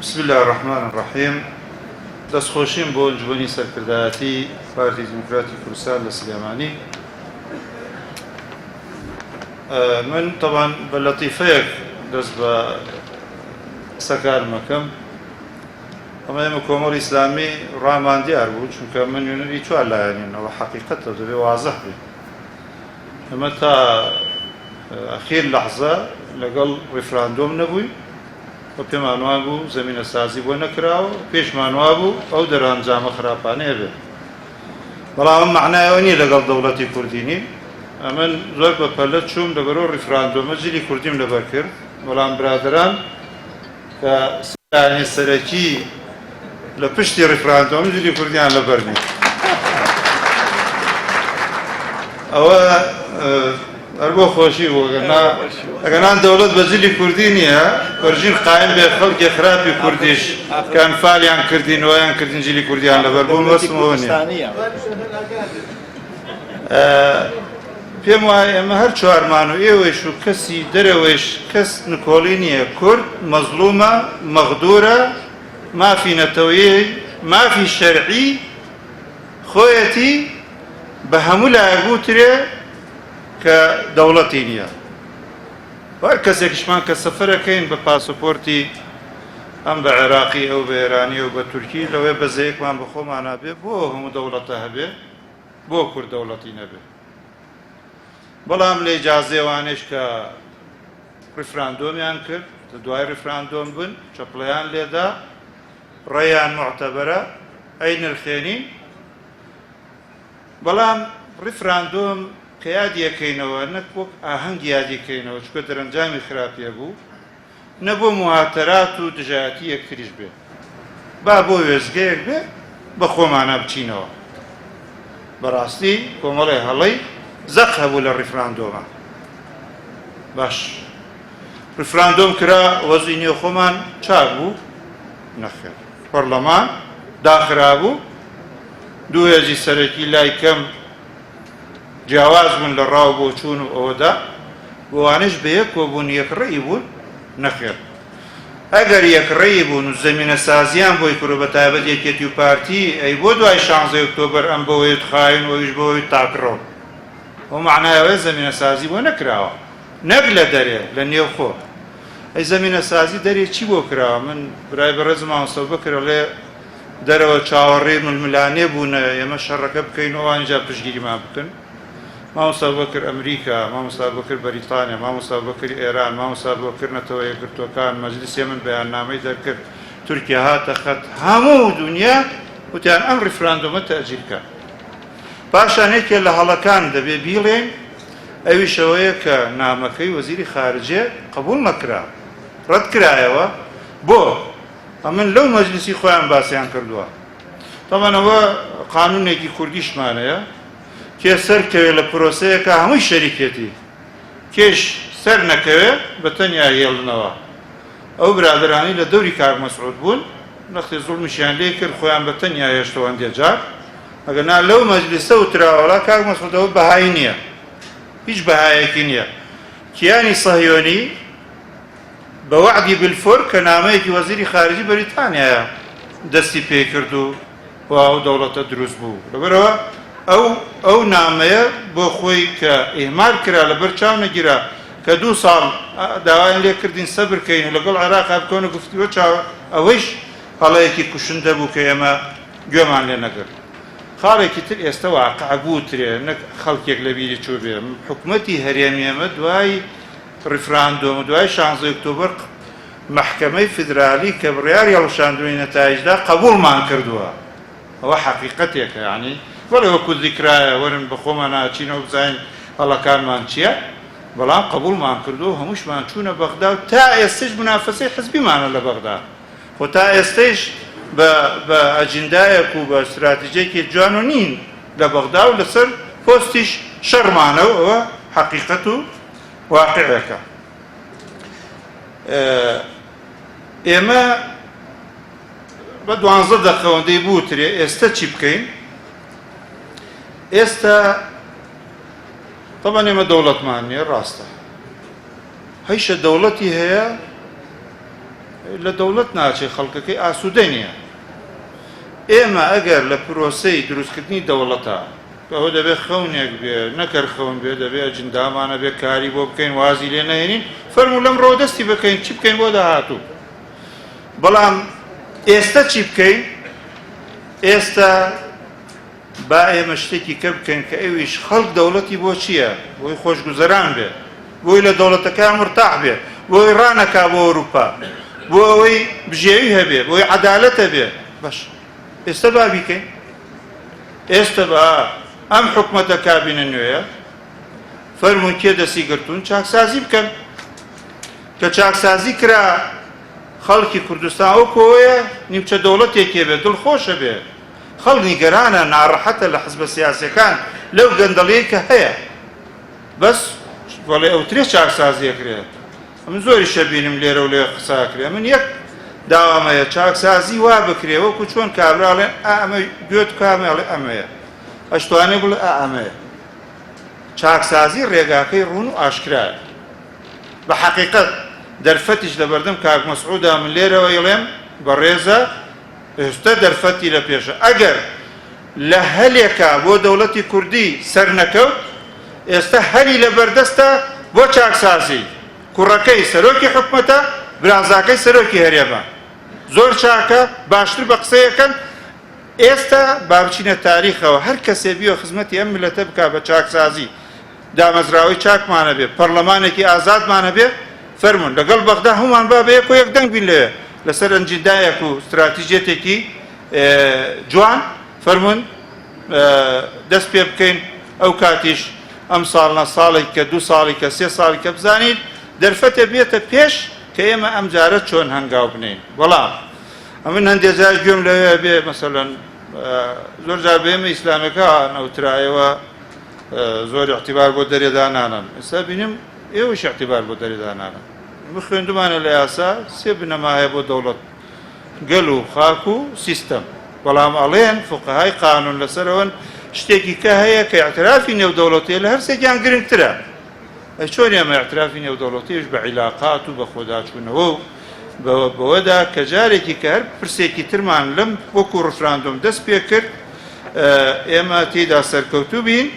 بسم اللە الرحمن الرحیم دەستخۆشیم بۆ ئەنجومەنی سەرکردایەتی پارتی دیموکراتی کوردستان لە سلێمانی. من تەبان بە لەتیفەیەک دەست بە قسەکانمەکەم. ئەمە ئێمە کۆمەڵی ئیسلامی ڕامان دیار بوو، چونکە من نوێنەری چوار لایەنین، ئەوە حەقیقەتە دەبێ وازح بێ. ئێمە تا ئەخیر لەحزە لەگەڵ ڕیفراندۆم نەبووین و پێمان وابوو زەمینەسازی بۆ نەکراوە، پێشمان وابوو ئەو دەرئەنجامە خراپانەیە بێت. بەڵام ئەم مەعنای ئەوە نییە لەگەڵ دەوڵەتی کوردی نین. ئەمن زۆر بە پەلە چووم لەبەرەوە ڕیفراندۆمە جلی کوردیم لەبەر کرد، بەڵام برادەران کە سێ لایەنی سەرەکی لە پشتی ڕیفراندۆم جلی کوردیان لەبەر نییە. ئەوە هەر بۆ خۆشی بوو، ئەگەرنا دەوڵەت بە جلی کوردی نییە، بەرژین قایم بێ خەڵکی خراپی کوردیش کە ئەنفالیان کردین وایان کردین جلی کوردیان لەبەر بوو، مەبەستم ئەوە نییە. پێم وایە ئێمە هەر چوارمان و ئێوەیش و کەسی دەرەوەیش کەس نکۆڵی نییە کورد مەزڵومە، مەغدورە، مافی نەتەوەیی، مافی شەرعی خۆیەتی بە هەموو لایەک بوترێ کە دەوڵەتی نییە. هەر کەسێکیشمان کە سەفەرەکەین بە پاسەپۆرتی ئەم بە عێراقی ئەو بە ئێرانی ئەو بە تورکی لەوەیە بەزەیەکمان بە خۆمانا بێ بۆ هەموو دەوڵەتە هەبێ بۆ کورد دەوڵەتی نەبێ. بەڵام لە ئیجازەی ئەوانەیش کە ڕیفراندۆمیان کرد لە دوای ڕیفراندۆم بن چەپڵەیان لێدا ڕێیان موعتەبەرە ئەی نرخێنین. بەڵام ڕیفراندۆم کە یادی ئەکەینەوە نەک وەک ئاهەنگ یادی کەینەوە چونکە دەرەنجامی خراپی هەبوو، نە بۆ موهاتەرات و دژایەتی یەکتریش بێ، با بۆ وێستگەیەک بێ بە خۆمانا بچینەوە. بەڕاستی کۆمەڵێ هەڵەی زەق هەبوو لە ڕیفراندۆما. باش ڕیفراندۆم کرا وەزعی نێوخۆمان چاک بوو؟ نەخێر. پەڕلەمان داخرابوو، دوو هێزی سەرەکی لای کەم جیاواز بوون لە ڕا و بۆچوون و ئەوەدا، بۆوانەش بەیەکەوە بوون یەکڕێی بوون؟ نەخێر. ئەگەر یەکڕێی بوون و زەمینەسازیان بۆی کرد و بەتایبەت یەکێتی و پارتی، ئەی بۆ دوای شانزەی ئۆکتۆبەر ئەم بەوەیت خاین و ئەویش بەوەیت تاکڕەو؟ ئەوە مەعنای ئەوەیە زەمینەسازی بۆ نەکراوە، نەک لە دەرێ، لە نێوخۆ. ئەی زەمینەسازی دەرێ چی بۆ کراوە؟ من برای بەڕێزم مامۆستا بەکر ئەڵێ دەرەوە چاوەڕێی ململانێ بوونە ئێمە شەڕەکە بکەین و ئەوان ئینجا پشتگیریمان بکەن. مامۆستا بەکر ئەمریکا، مامۆستا بەکر بەریتانیا، مامۆستا بەکر ئێران، مامۆستا بەکر نەتەوە یەکگرتووەکان، مەجلیسی من بەیاننامەی دەرکرد، تورکیا هاتە خەت، هەموو دونیا وتیان ئەم ڕیفراندۆمە تەئجیل کە. پاشان یەکێ لە هەڵەکان دەبێ بیڵێین ئەویش ئەوەیە کە نامەکەی وەزیری خارجیە قبوڵ نەکرا، ڕەت کرایەوە، بۆ؟ ئەمن لەو مەجلیسی خۆیان باسیان کردووە. تەبعەن ئەوە قانونێکی کوردیشمان هەیە، کێ سەر کەوێ لە پرۆسەیەکا هەمووی شەریکێتی، کێش سەر نەکەوێ بە تەنیا هێڵنەوە. ئەو برادەرانەی لە دەوری کاک مەسعود بوون نەختێ زوڵمیشیان لێ کرد خۆیان بە تەنیا هێشتەوە هەندێ جار، ئەگەر نا لەو مەجلیسە وتراوە وەڵا کاک مەسعود ئەوە بەهای نییە، هیچ بەهایەکی نییە. کیانی سەهیۆنی بە وەعدی بلفۆر کە نامەیەکی وەزیری خارجی بەریتانیایە دەستی پێکرد و و ئەو دەوڵەتە دروست بوو. لەبەرئەوە ئەو ئەو نامەیە بۆ خۆی کە ئیهمال کرا لەبەر چاو نەگیرا کە دوو ساڵ داوایان لێ کردین سەبر کەین و لەگەڵ عێراقا بکەونە گفتوگۆ چاو ئەوەیش هەڵەیەکی کوشندە بوو کە ئێمە گوێمان لێ نەگرت. خاڵێکی تر ئێستە واقع بوترێ نەک خەڵکێک لەبیری چووبێ حکومەتی هەرێمی ئێمە دوای ڕیفراندۆم و دوای شانزەی ئۆکتۆبەر مەحکەمەی فیدرالی کە بڕیاری هەڵوشاندنی نەتایج دا قەبوڵمان کردووە ئەوە حەقیقەتێکە یانی بەڵێ وەکو زیکرایە وەرن بە خۆمان ئاچینەوە بزانین هەڵەکانمان چییە بەڵام قەبوڵمان کردووە و هەمووشمان چوونە بەغدا و تا ئێستەش مونافەسەی حزبیمانە لە بەغدا خۆ تا ئێستەیش بە بە ئەجندایەک و بە ستراتیجێکی جوان و نین لە بەغدا و لەسەر پۆستیش شەڕمانە و ئەوە حەقیقەت و واقعێکە. ئێمە بە دوانزە دەقە ئەوەندەی بوترێ ئێستە چی بکەین؟ ئێستا تەبعەن ئێمە دەوڵەتمان نییە ڕاستە هەیشە دەوڵەتی هەیە. لە دەوڵەت ناچێ خەڵکەکەی ئاسوودە نییە. ئێمە ئەگەر لە پرۆسەی دروستکردنی دەوڵەتا، کە ئەوە دەبێ خەونێک بێ، نەک هەر خەون بێ، دەبێ ئەجندامان هەبێ، کاری بۆ بکەین، وازی لێ نەهێنین، فەرموو لەمڕۆوە دەستی بکەین، چی بکەین بۆ داهاتوو. بەڵام ئێستە چی بکەین؟ ئێستە با ئێمە شتێکی کە بکەین کە ئەویش خەڵک دەوڵەتی بۆ چییە؟ بۆی خۆشگوزەران بێ، بۆی لە دەوڵەتەکەیان مورتاح بێ، بۆی ڕانەکا بۆ ئەوروپا، بۆ ئەوەی بژێوی هەبێ، بۆی عەدالەت هەبێ. باش ئێستە با بیکەین. ئێستە با ئەم حکومەتە کابینە نوێیە فەرموون کێ دەستی گرتوون چاکسازی بکەن. کە چاکسازی کرا خەڵکی کوردستان ئەو کۆیە نیمچە دەوڵەتێکێ بێ دڵخۆشە بێ. خەڵک نیگەرانە، ناڕەحەتە لە حزبە سیاسیەکان لەو گەندەڵیەی کە هەیە. بەس بەڵێ ئەوترێ چاکسازی ئەکرێ. ئەمن زۆریش ئەبینم لێرە و لەوێ قسە ئەکرێ. ئەمن یەک داوام هەیە چاکسازی وا بکرێ وەکو چۆن کابرا ئەڵێ ئا ئەمە گوێت کامە ئەڵێ ئەمەیە. ئەشتوانێ بڵێ ئا ئەمەیە. چاکسازی ڕێگاکەی ڕوون و ئاشکرایە. بە حەقیقەت دەرفەتیش لەبەردەم کاک مەسعودا من لێرەوە ئەیڵێم بەڕێزە ئێستا دەرفەتی لە پێشە ئەگەر لە هەلێکا بۆ دەوڵەتی کوردی سەرنەکەوت ئێستا هەلی لە بەردەستە بۆ چاکسازی کوڕەکەی سەرۆکی حکومەتە برازاکەی سەرۆکی هەرێمە زۆر چاکە باشتر بە قسەیەکەن ئێستا با بچینە تاریخەوە هەر کەسێ بیوە خزمەتی ئەم میللەتە بکا بە چاکسازی دامەزراوەی چاکمان هەبێ، پەڕلەمانێکی ئازادمان هەبێ، فەرموون لەگەڵ بەغدا هەموومان با بەیەکەوە یەک دەنگ بین لەوێ لەسەر ئەنجیندایەک و ستراتیجیەتێکی جوان فەرموون دەست پێ بکەین ئەو کاتیش ئەم ساڵ نە ساڵێک کە دوو ساڵی کە سێ ساڵی کە بزانین دەرفەتێ بێتە پێش کە ئێمە ئەم جارە چۆن هەنگاو بنێین بەڵام ئەمن هەندێ جار گوێم لەوێ بێ مەسەلەن زۆر جار بە ئێمە ئیسلامەکان ئەوترایەوە زۆر اعتبار بۆ دەرێ دانانن ئێستا بینیم ئێوەش اعتبار بۆ دەرێ دانانن ئێمە خوێندومانە لە یاسا سێ بنەما هەیە بۆ دەوڵەت گەل و خاک و سیستەم بەڵام ئەڵێن فقهای قانون لەسەرەوەن شتێکی کە هەیە کە اعترافی نێودەوڵەتیە لە هەرسێکیان گرنگترە ئەی چۆن ئێمە اعترافی نێودەوڵەتیش بە عیلاقات و بە خۆداچوونەوە و بەوەدا کە جارێکی کە هەر پرسێکی ترمان لەم وەکو ڕفراندۆم دەست پێ کرد ئێمە تێیدا سەرکەوتوو بین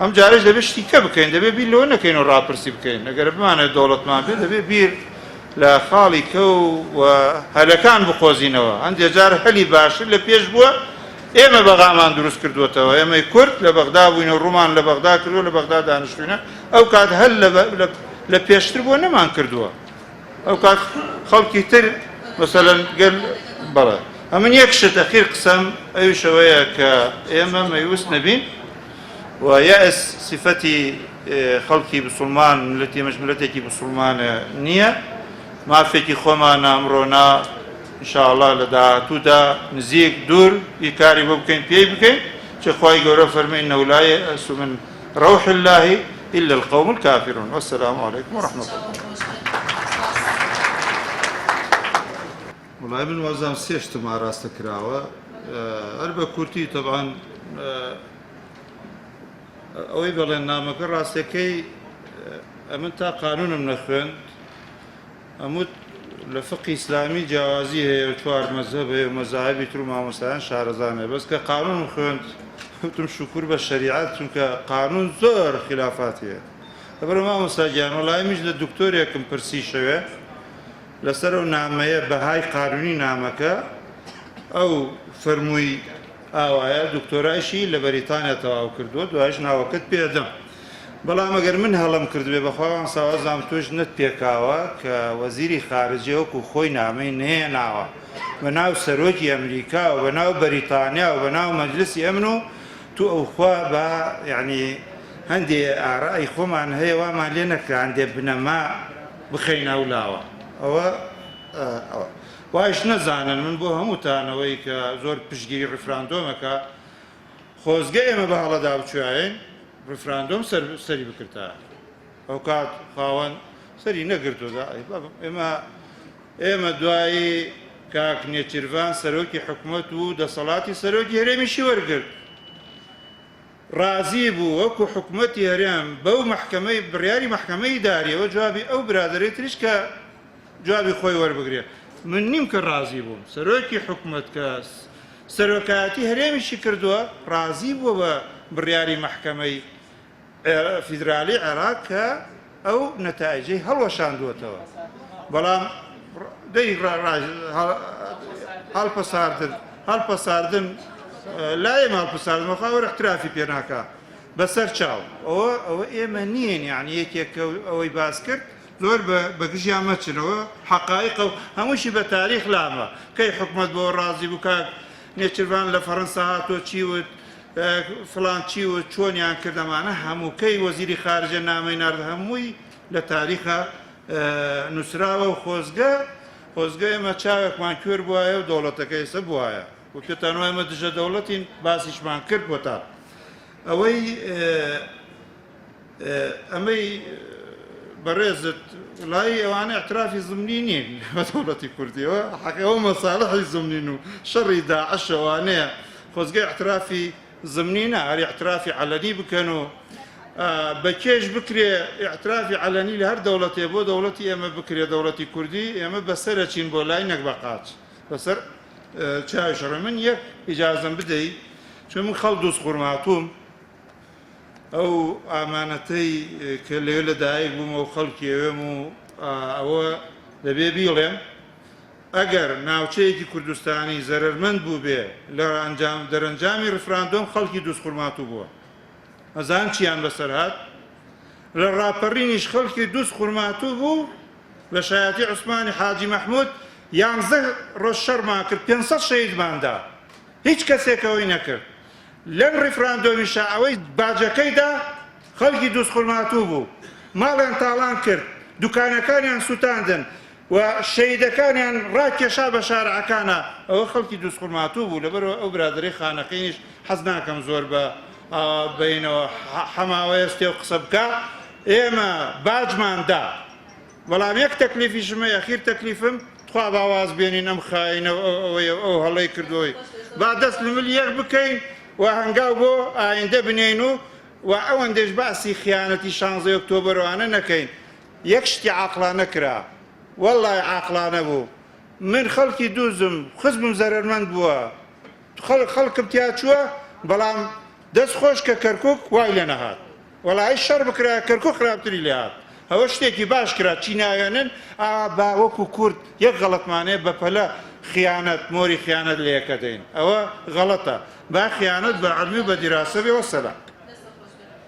ئەم جارش دەبێت شتی کە بکەین دەبێت بیر لەوە نەکەین و ڕاپرسی بکەین ئەگەر بمانێت دەوڵەتمان بێت دەبێت بیر لە خاڵی کە و هەلەکان بقۆزینەوە هەندێک جار هەلی باشتر لە پێش بووە ئێمە بەغامان دروست کردووەتەوە ئێمەی کورد لە بەغدا بووین و ڕوومان لە بەغدا کردووە لە بەغدا دانیشتوینە ئەو کات هەل لە پێشتر بووە نەمان کردووە ئەو کات خەڵکی تر مەسەلەن گەل بەڵێ ئەمن یەک شت ئەخیر قسەم ئەویش ئەوەیە کە ئێمە مەیوس نەبین و یەئس سیفەتی خەڵکی بسوڵمان ملەتی ئێمەش ملەتێکی بسوڵمانە نییە مافێکی خۆمانە ئەمڕۆ نا ئینشاءاللە لە داهاتوودا نزیک دوور ئی کاری بۆ بکەین پێی بکەین چه خوای گەورە فەرمی انه لا یەئس من روح اللە الا القوم الکافرون والسلام علیکم ورحمە اللە. وەڵای من وازانم سێ شتم ئاراستە کراوە هەر بە کورتی تەبعەن ئەوەی بەڵێن نامەکە ڕاستەکەی ئەمن تا قانونم نەخوێند ئەموت لە فقی ئیسلامی جیاوازی هەیە و چوار مەزهەب هەیە و مەزاهبی تر و مامۆستایان شارەزان هەیە بەس کە قانونم خوێند وتم شوکور بە شەریعەت چونکە قانون زۆر خلافات هەیە لەبەر مامۆستا گیان وەڵای منیش لە دکتۆرێکم پرسی شەوێ لەسەر ئەو نامەیە بەهای قانونی نامەکە ئەو فەرمووی ئاوایە دکتۆرایشی لە بەریتانیا تەواو کردووە دوایش ناوەکەت پێدەم بەڵام ئەگەر من هەڵەم کردبێ بەخوا مامۆستا وازانم تۆش نەت پێکاوە کە وەزیری خارجیە وەکو خۆی نامەی نەهێناوە بە ناو سەرۆکی ئەمریکا و بە ناو بەریتانیا و بە ناو مەجلسی ئەمن و تو ئەوخوا با یعنی هەندێ ئارای خۆمان هەیە وامان لێ نەکرا هەندێ بنەما بخەینە ئەو لاوە ئەوە ئەوە وایش نەزانن من بۆ هەمووتانەوەی کە زۆر پشتگیری ڕیفراندۆمەکە خۆزگە ئێمە بە هەڵەدا بچوایین ڕیفراندۆم سەری بکردایە ئەوکات خاوەن سەری نەگرتووە ئێمە ئێمە دوایی کاک نێچیرڤان سەرۆکی حکومەت و دەسەڵاتی سەرۆکی هەرێمیشی وەرگرت ڕازی بوو وەکو حکومەتی هەرێم بەو مەحکەمەی بڕیاری مەحکەمەی ئیداریەوە جوابی ئەو برادەرەی تریش کە جوابی خۆی وەربگرێ. من نیم کە ڕازی بووم، سەرۆکی حکومەت کە سەرۆکایەتی هەرێمیشی کردووە ڕازی بووە بە بڕیاری مەحکەمەی فیدرالی عێراق کە ئەو نەتایجەی هەڵوەشاندووەتەوە، بەڵام دەی هەڵپەساردن هەڵپەساردن لای ئێمە هەڵپەساردن وەخوا وەر احترافی پێ ناکا بەسەر چاو ئەوە ئەوە ئێمە نیین یعنی یەکێک کە ئەوەی باس کرد زۆر بە بەگژیان مەچنەوە حەقائیقە و هەمووشی بە تاریخ لامە کەی حکومەت بۆ ڕازی بوو کاک نێچیرڤان لە فەرەنسا هاتووە چی وت فڵان چی وت چۆنیان کرد ئەمانە هەموو کەی وەزیری خارجە نامەی نارد هەمووی لە تاریخا نووسراوە و خۆزگە خۆزگە ئێمە چاوێکمان کوێر بوایە و دەوڵەتەکە ئێستا بوایە و پێتان وایە ئێمە دژە دەوڵەتین باسیشمان کرد بۆتان ئەوەی ئەمەی بەڕێزت وڵی ئەوانە اعترافی زمنی نین بە دەوڵەتی کوردیەوە حەقەوە مەساڵحی زمنین و شەڕی داعش ئەوانەیە خۆزگە اعترافی زمنی نا هەر اعترافی عەلەنی بکەن و بە کێش بکرێ اعترافی عەلەنی لە هەر دەوڵەتێ بۆ دەوڵەتی ئێمە بکرێ دەوڵەتی کوردی ئێمە بەسەرەچین بۆ لای نەک بە قاچ بەسەر چاوی شەڕ من یەک ئیجازەم بدەی چون من خەڵ دووس خورماتووم ئەو ئامانەتەی کە لەوێ لە دایک بووم و خەڵکی ئەوێم و ئەوە دەبێ بیڵێم ئەگەر ناوچەیەکی کوردستانی زەرەرمەند بووبێ لە ئەنجام دەرەنجامی ڕیفراندۆم خەڵکی دووزخورماتوو بووە ئەزان چیان بەسەر هات لە ڕاپەڕینیش خەڵکی دووزخورماتوو بوو بە شایەتی عوسمانی حاجی مەحمود یانزە ڕۆژ شەڕمان کرد 500 شەهیدمان دا هیچ کەسێک ئەوەی نەکرد. لەم ڕیفراندۆمیشا ئەوەی باجەکەی دا خەڵکی دوزخورماتوو بوو. ماڵیان تاڵان کرد، دوکانەکانیان سوتاندن و شەهیدەکانیان ڕاکێشا بە شارعەکانا، ئەوە خەڵکی دوزخورماتوو بوو. لەبەرئەوە ئەو برادەرەی خانەقینیش حەز ناکەم زۆر بە بەینەوە حەماوەیەستێ و قسە بکا. ئێمە باجمان دا. بەڵام یەک تەکلیفیشم هەیە ئەخیر تەکلیفم تخوا با واز بێنین ئەم خاینە و ئەو ئەوەیە و ئەو هەڵەی کردووەی با دەست لە ملی یەک بکەین و هەنگاو بۆ ئایندە بنێین و و ئەوەندەیش باسی خیانەتی شانزەی ئۆکتۆبەر و ئەوانە نەکەین یەک شتی عاقڵانە کرا وەڵڵای عاقڵانە بوو من خەڵکی دووزم خزمم زەرەرمەند بووە خەڵک خەڵکم تیا چووە بەڵام دەست خۆش کە کەرکوک وای لێ نەهات وەڵایی شەڕ بکرایە کەرکوک خراپتری لێ هات ئەوە شتێکی باش کرا چی ناوێنن ئاوا با وەکو کورد یەک غەڵەتمان هەیە بەپەلە خیانەت مۆری خیانەت لە یەکە دەین ئەوە غەڵەتە با خیانەت بە عەلمی و بە دیراسە بێ وەسەلام.